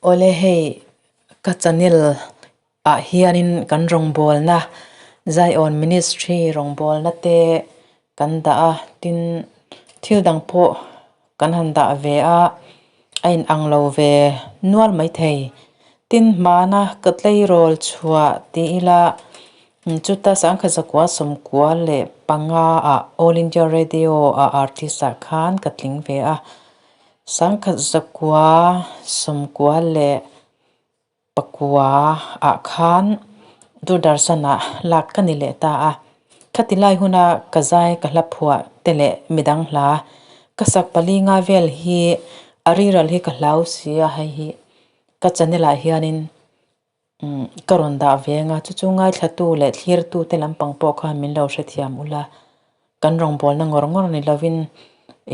Awle hei ka channel ah hianin kan rawngbawlna Zion Ministry rawngbawlna te kan dah a tin thil dang pawh kan han dah ve a a in ang lo ve nual maithei tin hmana ka tleirawl chhuah tih ila chuta sangkhat zakua sawmkua leh panga ah All India Radio ah artist ah khan ka tling ve a sangkhat zakua sawmkua leh pakua ah khan Doordarshan ah lak ka ni leh ta a khati lai huna ka zai ka hla phuah te leh midang hla ka sak pali nga vel hi a riral hi ka hlau si a hei hi ka channel ah hianin Ka rawn dah ve anga chu chu ngaithlatu leh thlirtu te lampang pawh khan min lo hrethiam ula, kan rawngbawlna ngawr ngawr ni lovin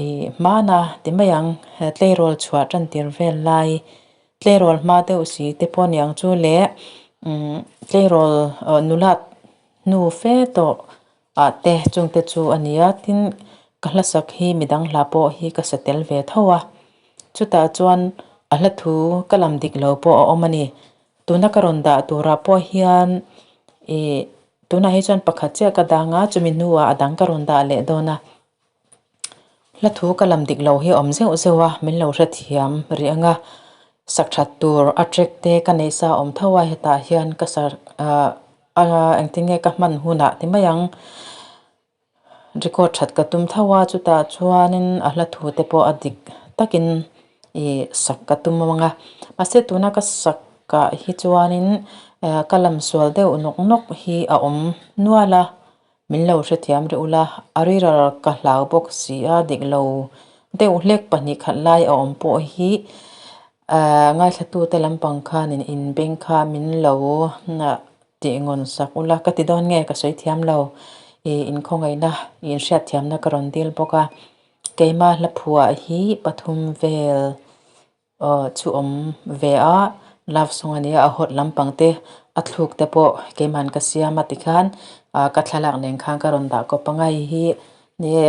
ih hmana ti mai ang tleirawl chhuah tan tir vel lai tleirawl hma deuh si te pawh aniang chu leh tleirawl nulat hnu fe tawh ah te chung te chu a ni a tin ka hla sak hi midang hla pawh hi ka sa tel ve tho a chutah chuan a hla thu ka lam dik lo pawh a awm a ni tuna ka rawn dah turah pawh hian ih tunah hi chuan pakhat chiah ka dang a chumi hnuah a dang ka rawn dah leh dawn a hla thu ka lam dik lo hi a awm zeuh zeuh a min lo hrethiam rih ang a sak that tur a track te ka neih sa awm tho a hetah hian ka sa ah. A engtin nge ka hman hunah ti mai ang record that ka tum tho a chutah chuanin a hla thu te pawh a dik takin ih sak ka tum ang a mahse tuna ka sak ah hi chuanin ka lam sual deuh nawk nawk hi a awm nual a min lo hrethiam reuh ula a riral ka hlau bawk si a dik lo deuh hlek pahnih khat lai a awm pawh hi. Ahh ngaithlatute lampang khanin inbeng kha min lo tih ngawn sak ula ka ti dawn nge ka sawi thiam lo ih inkhawngaihna ih inhriat thiamna ka rawn dil bawk a keima hla phuah hi pathum vel aw chu awm ve a love song a nia a hot lampang te a thluk te pawh keiman ka siam a tikhan ah ka thlalak nen khan ka rawn dah kawp ang a hei hi Ni e,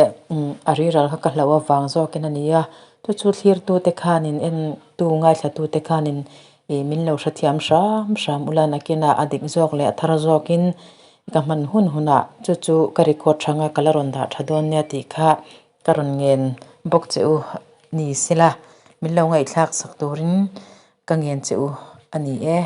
a riral kha ka hlauh avang zawkin a ni a, chu chu thlirtute khanin entu ngaithlatute khanin ih min lo hrethiam hram hram ula nakinah a dik zawk leh a thar zawkin ka hman hun hunah chu chu ka record thanga ka la rawn dah tha dawn nia tih kha ka rawn ngen bawk che u ni sela min lo ngaihthlak sak turin ka ngen che u a ni e.